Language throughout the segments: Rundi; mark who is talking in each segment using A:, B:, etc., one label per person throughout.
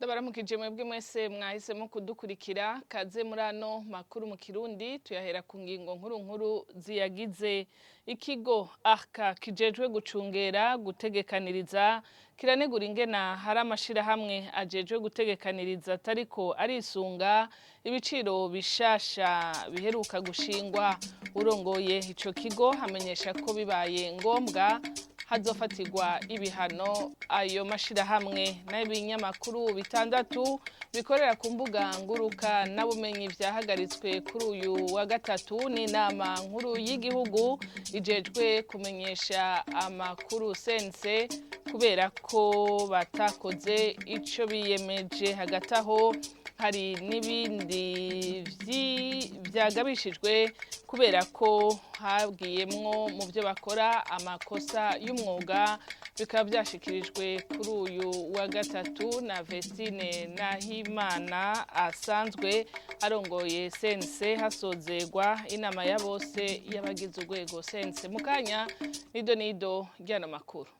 A: Ndabaramukije mwebwe mwese mwahisemo kudukurikira. Kaze muri ano makuru mu Kirundi, tuyahera ku ngingo nkuru nkuru ziyagize. Ikigo ARCA kijejwe gucungera gutegekaniriza kiranegura ingena hari amashirahamwe ajejwe gutegekaniriza atariko arisunga ibiciro bishasha biheruka gushingwa. Urongoye ico kigo amenyesha ko bibaye ngombwa hazofatirwa ibihano ayo mashirahamwe. N'ibinyamakuru bitandatu bikorera ku mbuga nguruka n'abumenyi vyahagaritswe kuri uyu wa gatatu n'inama nkuru y'igihugu ijejwe kumenyesha amakuru CNC, kubera ko batakoze ico biyemeje. Hagati aho hari n'ibindi vyagabishijwe kubera ko habwiyemwo mu byo bakora amakosa y'umwuga, bikaba byashikirijwe kuri uyu wa gatatu na Vestine Nahimana asanzwe arongoye CNC, hasozegwa inama ya bose y'abagize urwego CNC. Mukanya nido nido ryano makuru.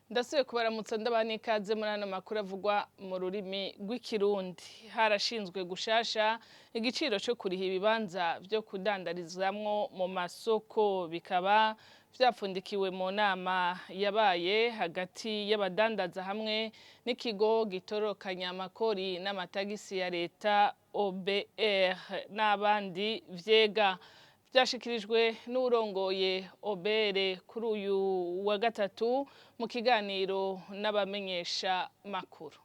A: Ndasubiye kubaramutsa, ndabaha n'ikaze muri ano makuru avugwa mu rurimi rw'Ikirundi. Harashinzwe gushasha igiciro cyo kuriha ibibanza byo kudandarizamwo mu masoko, bikaba vyapfundikiwe mu nama yabaye hagati y'abadandaza hamwe n'ikigo gitorokanya amakori n'amatagisi ya leta OBR n'abandi vyega. Byashikirijwe n'urongoye OBR kuri uyu wa gatatu mu kiganiro n'abamenyesha makuru.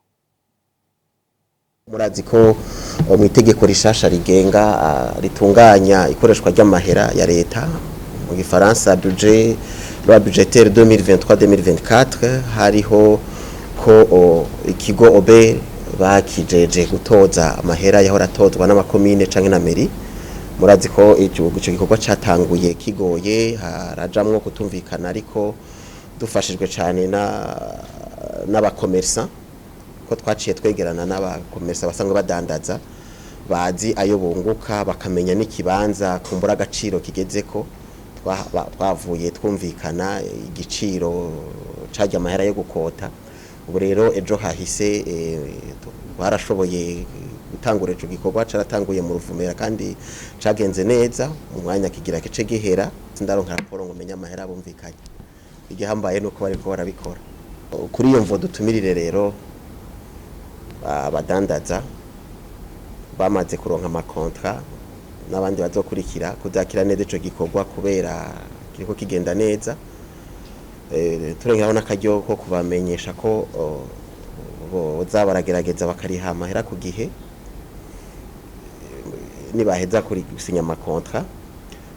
B: Murazi ko mu itegeko rishasha rigenga ritunganya ikoreshwa ry'amahera ya leta, mu gifaransa budget, loi budgétaire 2023-2024, hariho ko ikigo OBR bakijeje gutoza amahera yahora atozwa n'amakomine canke na mairie. Murazi ko ico gikorwa catanguye kigoye, harajamwo kutumvikana, ariko dufashijwe cane n'abakomersa, ko twaciye twegerana n'abakomersa basanzwe badandaza, bazi ayo bunguka, bakamenya n'ikibanza kumbura agaciro kigezeko. Twavuye twumvikana igiciro cajya amahera yo gukota. Ubu rero ejo hahise barashoboye gutangura ico gikorwa, caratanguye mu Ruvumera kandi cagenze neza. Mu mwanya kigira kice gihera, sindaronka raporo ngo menye amahera bumvikanye. Igihambaye nuko bariko barabikora. Kuri iyo mvo dutumirire rero abadandaza bamaze kuronka amakontra n'abandi bazokurikira kuzakira neza ico gikorwa, kubera kiriko kigenda neza. Turengeraho n'akaryo ko kubamenyesha ko boza baragerageza bakariha amahera ku gihe nibaheza kuri gusinya amakontra,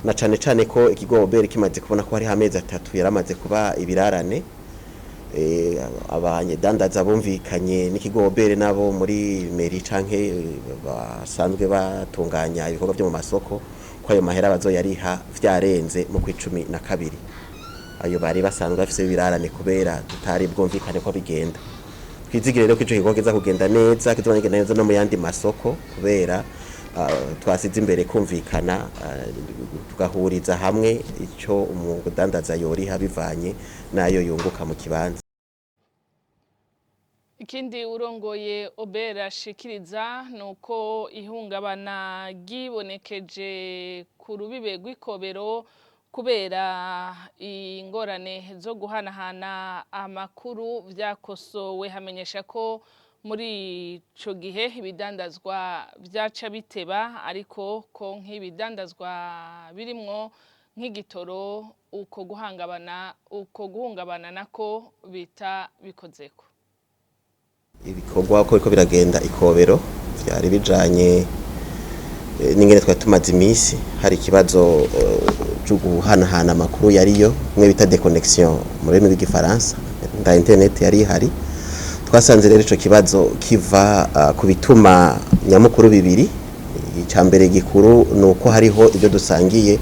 B: na cane cane ko ikigo OBR kimaze kubona ko hariho amezi 3 yaramaze kuba ibirarane. Abanyedandaza bumvikanye n'ikigo OBR nabo muri mairie canke basanzwe batunganya ibikorwa byo mu masoko ko ayo mahera bazoyariha vyarenze mu kwicumi na kabiri, ayo bari basanzwe bafise ibirarane kubera tutari bwumvikane ko bigenda. Twizigire rero ko ico gikorwa kiza kugenda neza, kizobandanya neza no mu yandi masoko, kubera twasize imbere kumvikana, tugahuriza hamwe ico umudandaza yoriha bivanye nayo yunguka mu kibanza.
A: Ikindi urongoye OBR ashikiriza nuko ihungabana ryibonekeje ku rubibe rw'Ikobero kubera ingorane zo guhanahana amakuru vyakosowe. Hamenyesha ko muri ico gihe ibidandazwa vyaca biteba, ariko ko nk'ibidandazwa birimwo nk'igitoro uko guhungabana nako bita bikozeko.
B: Ibikorwa ko biriko biragenda Ikobero vyari bijanye n'ingene twari tumaze iminsi hari ikibazo co guhanahana amakuru, yariyo mwe bita déconnexion mu rurimi rw'igifaransa, nda internet yari ihari. Twasanze rero ico kibazo kiva ku bituma nyamukuru bibiri. Ica mbere gikuru ni uko hariho ibyo dusangiye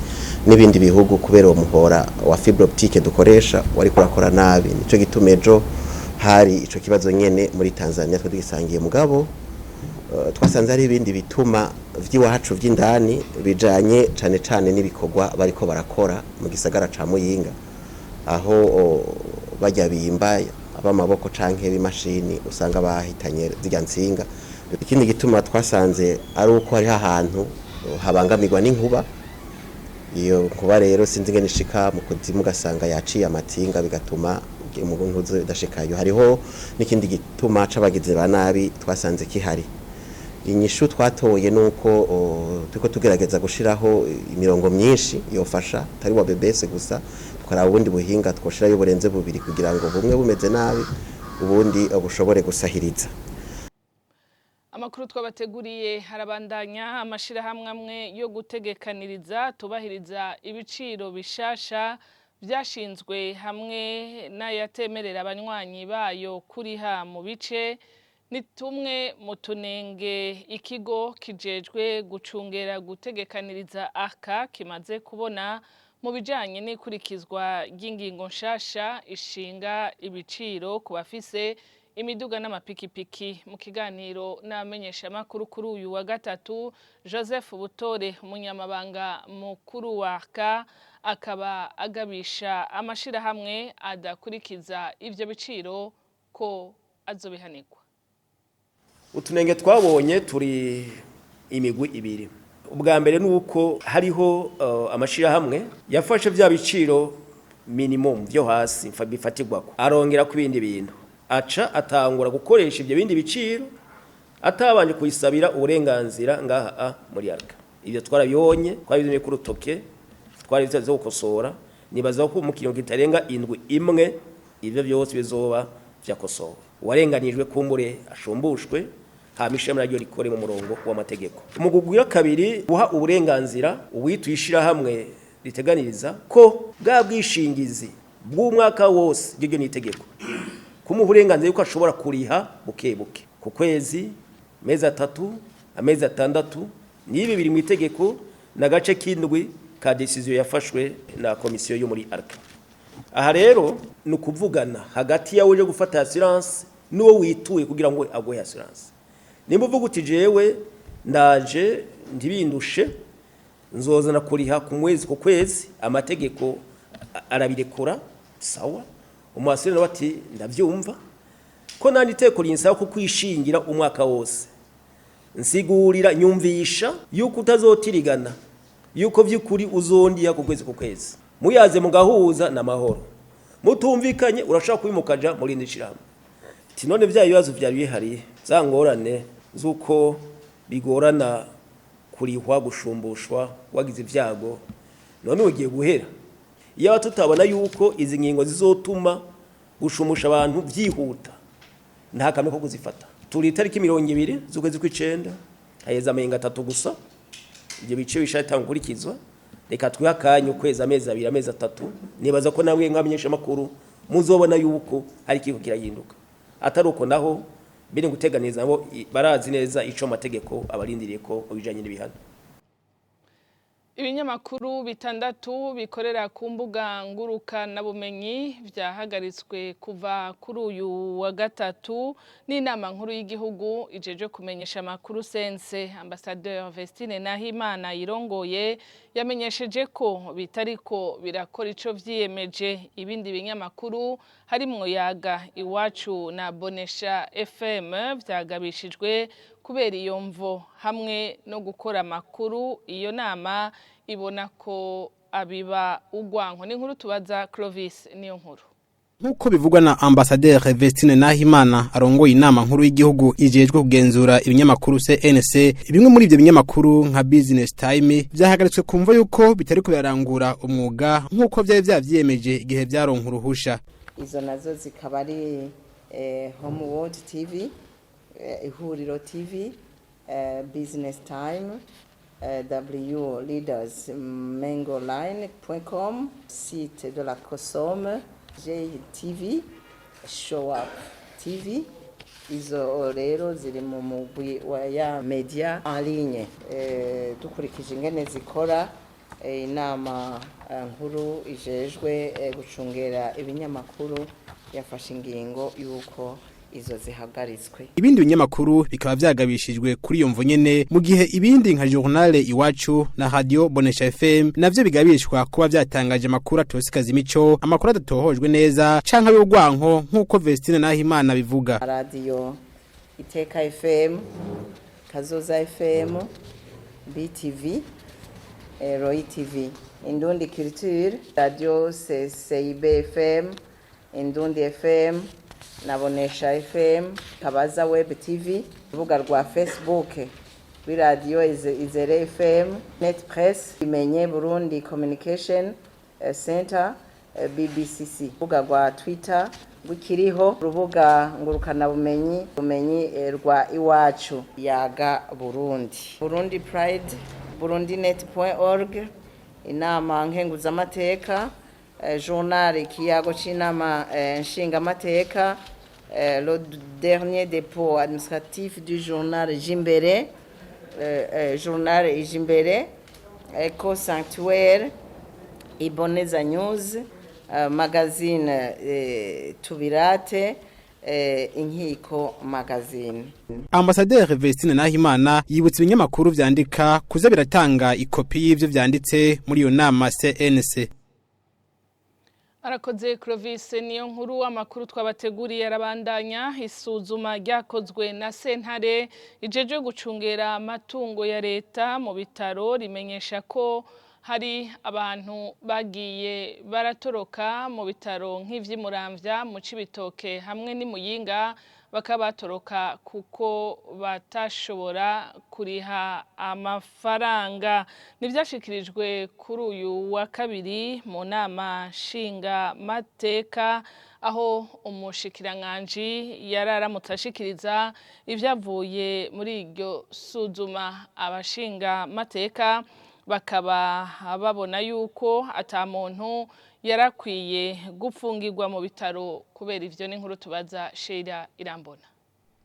B: n'ibindi bihugu, kubera uwo muhora wa fibre optique dukoresha wari kurakora nabi. Nico gituma ejo hari ico kibazo nyene muri Tanzania twe dugisangiye, mugabo Twasanze hari ibindi bituma vy'iwacu vy'indani bijanye cane cane n'ibikorwa bariko barakora mu gisagara ca Muyinga, aho bajya bimba ab'amaboko canke b'imashini usanga bahitanye zirya ntsinga. Ikindi gituma twasanze ari uko hariho ahantu habangamirwa n'inkuba. Iyo nkuba rero sinzi ingene ishika mu kuzimu, ugasanga yaciye amatinga, bigatuma mu nkuzu idashikayo. Hariho n'ikindi gituma c'abagizi ba nabi twasanze kihari. Inyishu twatoye nuko turiko tugerageza gushiraho imirongo myinshi yofasha, atari wa BBS gusa, tukaraba ubundi buhinga twoshirayo burenze bubiri kugira ngo bumwe bumeze nabi ubundi bushobore gusahiriza.
A: Amakuru twabateguriye harabandanya. Amashirahamwe amwe yo gutegekaniriza tubahiriza ibiciro bishasha vyashinzwe hamwe n'ayatemerera abanywanyi bayo kuriha mu bice ni tumwe mu tunenge ikigo kijejwe gucungera gutegekaniriza aka kimaze kubona mu bijanye n'ikurikizwa ry'ingingo nshasha ishinga ibiciro ku bafise imiduga n'amapikipiki. Mu kiganiro n'abamenyeshamakuru kuri uyu wa gatatu, Joseph Butore, umunyamabanga mukuru wa ARCA, akaba agabisha amashirahamwe adakurikiza ivyo biciro ko azobihanirwa.
C: Utunenge twabonye turi imigwi ibiri. Ubwa mbere ni uko hariho amashirahamwe yafashe vya biciro minimum vyo hasi bifatirwako, arongera ku bindi bintu, aca atangura gukoresha ibyo bindi biciro atabanje kuyisabira uburenganzira ngaha muri ARCA. Ibyo twarabibonye, twabizimye ku rutoke, twari zo gukosora. Nibaza ko mu kiringo kitarenga indwi imwe ibyo byose bizoba vyakosowe, uwarenganijwe kumbure ashumbushwe, hama ishirahamwe naryo rikore mu murongo w'amategeko. Umugwi wa kabiri guha uburenganzira uwituye ishirahamwe riteganiriza ko bwa bwishingizi bw'umwaka wose, ryo ni itegeko, kumuha uburenganzira yuko ashobora kuriha buke buke ku kwezi, amezi 3, amezi 6. N'ibi biri mu itegeko n'agace k'indwi ka décision yafashwe na komisiyo yo muri ARCA. Aha rero ni ukuvugana hagati yawe uje gufata assurance n'uwo wituye kugira ngo aguhe assurance. Nimba uvuga uti: "Jewe ndaje ntibindushe, nzozana kuriha ku mwezi, ku kwezi," amategeko arabirekura, sawa. Umuassureur nawe ati: "Ndavyumva ko nandi iteko rinsaba ko kwishingira umwaka wose, nsigurira, nyumvisha yuko utazotirigana, yuko vy'ukuri uzondiha ku kwezi ku kwezi." Muyaze mugahuza n'amahoro. Mutumvikanye, urashobora kubimukaja muri indi shirahamwe. Ati: "None vya bibazo vyari bihari, za ngorane z'uko bigorana kurihwa, gushumbushwa wagize ibyago, none ugiye guhera?" Iyo tutabona yuko izi ngingo zizotuma gushumusha abantu byihuta, nta kamwe ko kuzifata. Turi itariki 20 z'ukwezi kw'icenda, haheze amayenga 3 gusa ibyo bice bishatanga gukurikizwa. Reka twihe akanya, ukwezi, amezi 2, amezi 3. Nibaza ko namwe nk'abamenyeshamakuru muzobona yuko hari ikintu kirahinduka. Atari uko naho biri guteganiza, nabo barazi neza ico amategeko abarindiriye ko mu bijanye n'ibihano.
A: Ibinyamakuru bitandatu bikorera ku mbuga ngurukanabumenyi vyahagaritswe kuva kuri uyu wa gatatu n'inama nkuru y'igihugu ijejwe kumenyesha amakuru CNC. Ambassadeur Vestine Nahimana yirongoye yamenyesheje ko bitariko birakora ico vyiyemeje. Ibindi binyamakuru harimwo Yaga, Iwacu na Bonesha FM vyagabishijwe kubera iyo mvo, hamwe no gukora amakuru iyo nama ibona ko abiba urwanko. N'inkuru tubaza Clovis niyo nkuru.
D: Nk'uko bivugwa na Ambassadeur Vestine Nahimana arongoye inama nkuru y'igihugu ijejwe kugenzura ibinyamakuru CNC, bimwe muri ibyo binyamakuru nka Business Time vyahagaritswe kumva yuko bitari kubirangura umwuga nk'uko vyari vyavyiyemeje igihe vyaronka uruhusha.
E: Izo nazo zikaba ari Home World TV, Ihuriro TV, Business Time, W Leaders Mengoline.com, site de la Cosome, JTV, Show Up TV. Izo rero ziri mu mugwi wa ya media en ligne. Dukurikije ingene zikora, inama nkuru ijejwe gucungera ibinyamakuru yafashe ingingo yuko izo zihagaritswe.
D: Ibindi binyamakuru bikaba vyagabishijwe kuri iyo mvo nyene, mu gihe ibindi nka Journal Iwacu na Radio Bonesha FM navyo bigabishwa kuba vyatangaje amakuru atosikaza imico, amakuru adatohojwe neza canke y'urwanko, nk'uko Vestine Nahimana bivuga.
E: Radio Iteka FM, Kazoza FM, BTV, Roy TV, Indundi Culture, Radio CIB FM, Indundi FM na Bonesha FM, Kabaza Web TV, urubuga rwa Facebook rw'iradiyo Izere FM, Net Press, Imenye Burundi Communication Center, BBCC, urubuga rwa Twitter rw'ikiriho, urubuga ngurukanabumenyi bumenyi rwa Iwacu Yaga Burundi, Burundi Pride, burundinet.org, inama nkenguzamateka, journal Ikiyago c'inama nshingamateka, le dernier dépôt administratif du journal Jimbere, journal Jimbere, Eco Sanctuaire, Iboneza News, magazine Tubirate, Inkiko Magazine.
D: Ambassadeur Vestine Nahimana yibutsa ibinyamakuru vyandika kuza biratanga ikopi y'ivyo vyanditse muri iyo nama CNC.
A: Arakoze Clovis niyo nkuru. Amakuru twabateguriye arabandanya. Isuzuma ryakozwe na sentare ijeje gucungera amatungo ya leta mu bitaro rimenyesha ko hari abantu bagiye baratoroka mu bitaro nk'ivy'imuramvya, mu Cibitoke hamwe n'Imuyinga, bakaba batoroka kuko batashobora kuriha amafaranga. Nivyashikirijwe kuri uyu wa kabiri mu nama nshinga mateka, aho umushikiranganji yararamutse ashikiriza ivyavuye muri iryo suzuma. Abashinga mateka bakaba babona yuko ata muntu yarakwiye gupfungirwa mu bitaro kubera ivyo. N'inkuru tubaza Sheila Irambona.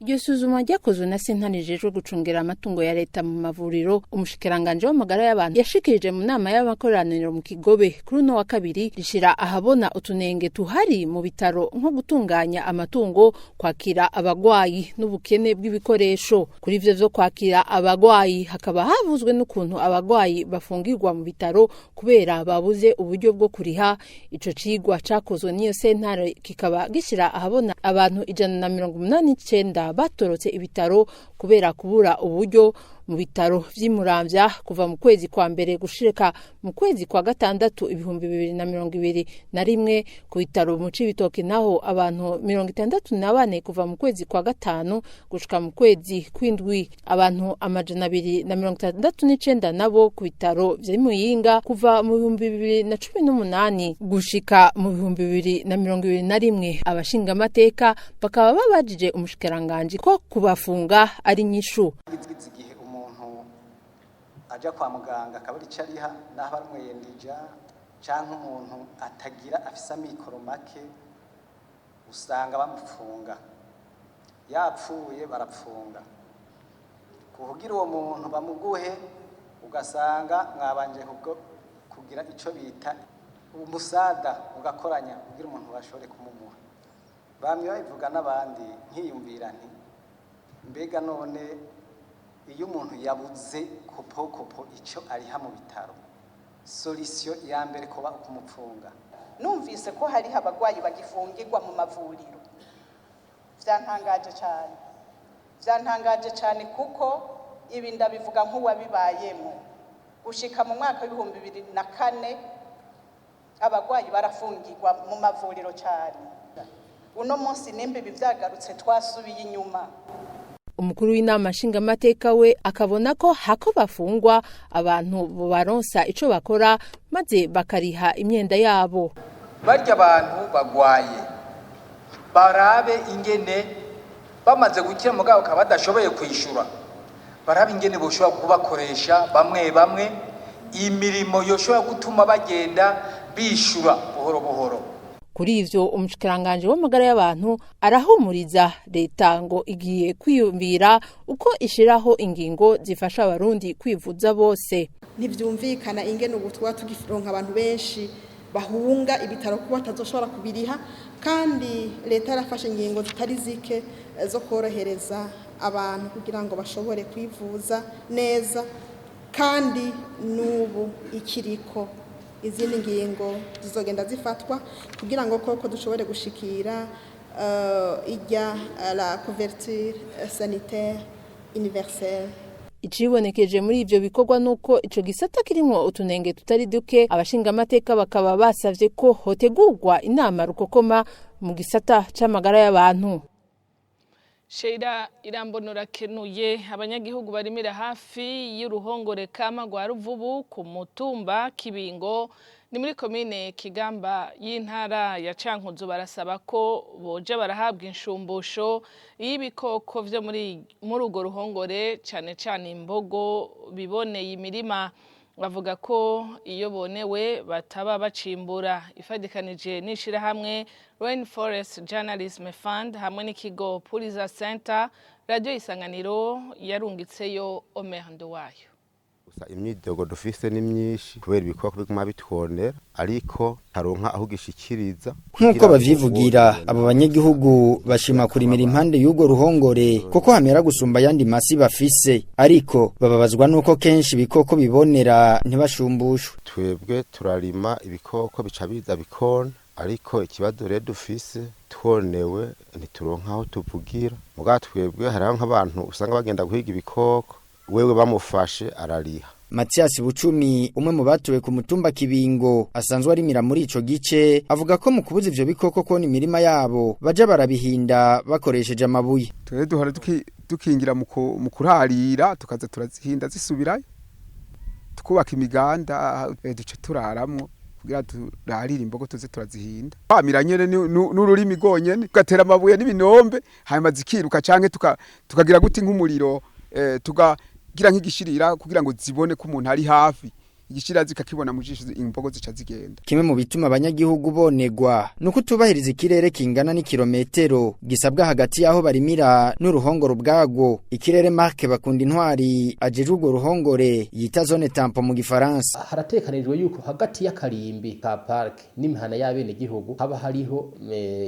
F: Iryo suzuma ryakozwe na sentare ijejwe gucungera amatungo ya leta mu mavuriro, umushikiranganje w'amagara y'abantu yashikirije mu nama y'abakoraniro mu Kigobe kuri uno wa kabiri, rishira ahabona utunenge tuhari mu bitaro, nko gutunganya amatungo, kwakira abagwayi n'ubukene bw'ibikoresho. Kuri ivyo vyo kwakira abagwayi, hakaba havuzwe n'ukuntu abagwayi bafungirwa mu bitaro kubera babuze uburyo bwo kuriha. Ico cigwa cakozwe n'iyo sentare kikaba gishira ahabona abantu 189 batorotse ibitaro kubera kubura uburyo mu bitaro vy'Imuramvya kuva mu kwezi kwa mbere gushika mu kwezi kwa gatandatu 2021. Ku bitaro mu Cibitoke naho, abantu 64 kuva mu kwezi kwa gatanu gushika mu kwezi kw'indwi, abantu 269 nabo ku bitaro vy'Imuyinga kuva mu 2018 gushika mu 2021. Abashingamateka bakaba babajije umushikiranganji ko kubafunga ari nyishu.
G: Igihe umuntu aja kwa muganga akabura icyo ariha, naho ari umweyendija canke umuntu atagira, afise amikoro make, usanga bamufunga. Yapfuye barapfunga kugira uwo muntu bamuguhe, ugasanga mwabanje kugira ico bita umusada, ugakoranya kugira umuntu bashobore kumumuha. Bamwe babivuga n'abandi, nkiyumvira nti mbega none iyo umuntu yabuze kopo kopo icyo ariha mu bitaro, solution ya mbere kuba ukumupfunga?
H: Numvise ko hariho abagwayi bagifungirwa mu mavuriro, vyantangaje cyane, vyantangaje cyane, kuko ibi ndabivuga nk'uwabibayemo. Gushika mu mwaka w'2004 abagwayi barafungirwa mu mavuriro cyane. Uno munsi nimba ibi vyagarutse, twasubiye inyuma.
F: Umukuru w'inama nshingamateka we akabona ko hako bafungwa, abantu baronsa ico bakora maze bakariha imyenda yabo.
I: Barya abantu bagwaye, barabe ingene bamaze gukira mugabo bakaba badashoboye kwishura, barabe ingene boshobora kubakoresha bamwe bamwe imirimo yoshobora gutuma bagenda bishura buhoro buhoro.
F: Kuri ivyo, umushikiranganje w'amagara y'abantu arahumuriza leta ngo igiye kwiyumvira uko ishiraho ingingo zifasha abarundi kwivuza bose.
J: Ntivyumvikana ingene ubu tuba tugironka abantu benshi bahunga ibitaro kuba batazoshobora kubiriha.
H: Kandi leta yarafashe ingingo zitari zike zo korohereza abantu kugira ngo bashobore kwivuza neza, kandi n'ubu ikiriko izindi ngingo zizogenda zifatwa kugira ngo koko dushobore gushikira ijya la couverture sanitaire universelle.
F: Icibonekeje muri ivyo bikorwa nuko ico gisata kirimwo utunenge tutari duke. Abashingamateka bakaba basavye ko hotegurwa inama rukokoma mu gisata c'amagara y'abantu.
A: Sheira Irambonora kenuye. Abanyagihugu barimira hafi y'uruhongore kama rwa Ruvubu ku mutumba Kibingo, ni muri komine Kigamba y'intara ya Cankuzo, barasaba ko boja barahabwa inshumbusho y'ibikoko vyo muri urwo ruhongore, cane cane imbogo biboneye imirima. Bavuga ko iyo bonewe bataba bacimbura. Ifadikanije n'ishirahamwe Rainforest Journalism Fund hamwe n'ikigo Pulitzer Center, Radio Isanganiro yarungitseyo Omer Nduwayo.
J: Gusa imyidogo dufise ni myinshi kubera ibikoko biguma bitwonera, ariko taronka aho gishikiriza.
K: Nk'uko bavyivugira, abo banyagihugu bashima kurimira impande y'urwo ruhongore kuko hamera gusumba ayandi masi bafise, ariko bababazwa nuko kenshi ibikoko bibonera ntibashumbushwe.
J: Twebwe turarima, ibikoko bica biza bikona, ariko ikibazo rero dufise, twonewe ntituronka aho tuvugira. Muga twebwe hariho nk'abantu usanga bagenda guhiga ibikoko, wewe bamufashe arariha.
K: Mathias Bucumi, umwe mu batuwe ku mutumba Kibingo asanzwe arimira muri ico gice, avuga ko mu kubuza ivyo bikoko kona imirima yabo baja barabihinda bakoresheje amabuye.
L: Twebwe duhora dukingira mu kurarira, tukaza turazihinda zisubirayo, tukubaka imiganda duce turaramwo kugira turarire imbogo tuze turazihinda. Bamira nyene n'ururimi rwonyene, tugatera amabuye n'ibinombe, hanyuma zikiruka, canke tukagira guti nk'umuriro, tukagira nk'igishirira kugira ngo zibone ko umuntu ari hafi. Igishirira zikakibona mu jisho, imbogo zica zigenda.
K: Kimwe mu bituma abanyagihugu bonegwa nuko utubahiriza ikirere kingana n'ikirometero gisabwa hagati y'aho barimira n'uruhongore ubwagwo. Ikirere Mark Bakunda Intwari ajejwe urwo ruhongore yita zone tampon mu gifaransa.
M: Haratekanijwe yuko hagati y'akarimbi ka park n'imihana y'abenegihugu haba hariho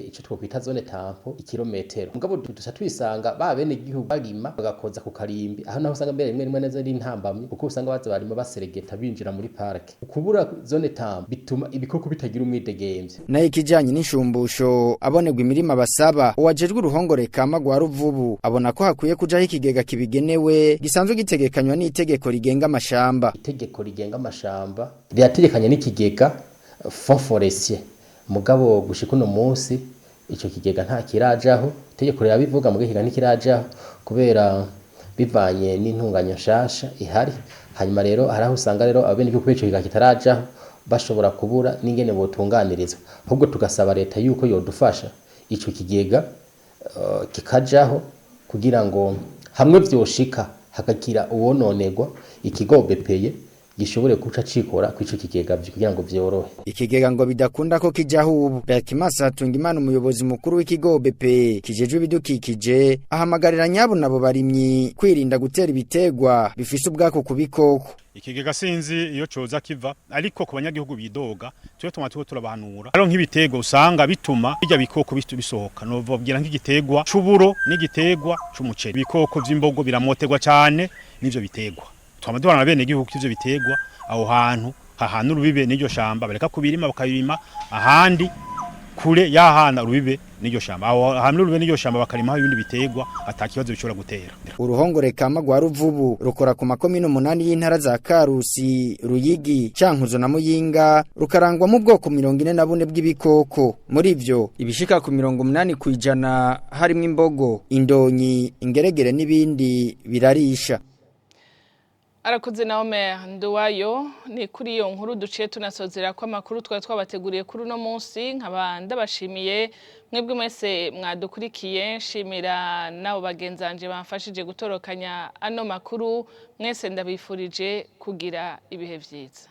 M: ico twokwita zone tampon, ikirometero. Mugabo duca twisanga ba benegihugu barima bagakoza ku karimbi, aho naho usanga mbere rimwe rimwe neza ari intambamyi, kuko usanga baza barima baseregeta binjira muri parke. Ukubura zone tampon bituma ibikoko bitagira umwidegemvyo.
K: Nayo ikijanye n'ishumbusho abonerwa imirima basaba, uwajejwe uruhongore kama rwa Ruvubu abona ko hakwiye kujaho ikigega kibigenewe gisanzwe gitegekanywa n'itegeko rigenga amashamba.
M: Itegeko rigenga amashamba rirategekanye n'ikigega fonds forestier, mugabo gushika uno munsi ico kigega nta kirajaho. Itegeko rirabivuga, mugabo ikigega ntikirajaho kubera bivanye n'intunganyo nshasha ihari. Hanyuma rero hari aho usanga rero abenegihugu kubera ico kigega kitarajaho bashobora kubura n'ingene botunganirizwa. Ahubwo tugasaba leta yuko yodufasha ico kigega kikajaho, kugira ngo hamwe vyoshika hakagira uwononerwa, ikigo BPE gishobore kuca cikora kwico kigega kugira ngo vyorohe.
K: Ikigega ngo bidakunda ko kijaho ubu. Berkimas Hatungimana, umuyobozi mukuru w'ikigo BPE kijejwe ibidukikije, ahamagarira nyabo nabo barimyi kwirinda gutera ibitegwa bifise ubwako ku bikoko.
N: Ikigega sinzi iyo coza kiva, ariko ku banyagihugu bidoga twe tuma tuko turabahanura. Haro nk'ibitegwa usanga bituma bijya bikoko bisohoka, novobwira nk'igitegwa c'uburo n'igitegwa c'umuceri. Ibikoko vy'imbogo biramotegwa cane n'ivyo bitegwa. Twama duhana bene gihugu ivyo bitegwa aho hantu hahana urubibe n'iryo shamba, bareka kubirima bakabirima ahandi kure yahana urubibe n'iryo shamba. Aho hamwe urubibe n'iryo shamba bakarima ibindi bitegwa, atakibazo bishobora gutera.
K: Uruhongore kama rwa Ruvubu rukora ku makomine 8 y'intara za Karusi, Ruyigi, Cankuzo na Muyinga, rukarangwa mu bwoko 44 bw'ibikoko. Muri ivyo ibishika ku 80% harimwo imbogo, indonyi, ingeregere n'ibindi birarisha.
A: Arakoze na Omer Nduwayo. Ni kuri iyo nkuru duciye tunasozera ko amakuru twari twabateguriye kuri uno munsi. Nkaba ndabashimiye mwebwe mwese mwadukurikiye, nshimira nabo bagenzanje bamfashije gutorokanya ano makuru. Mwese ndabifurije kugira ibihe vyiza.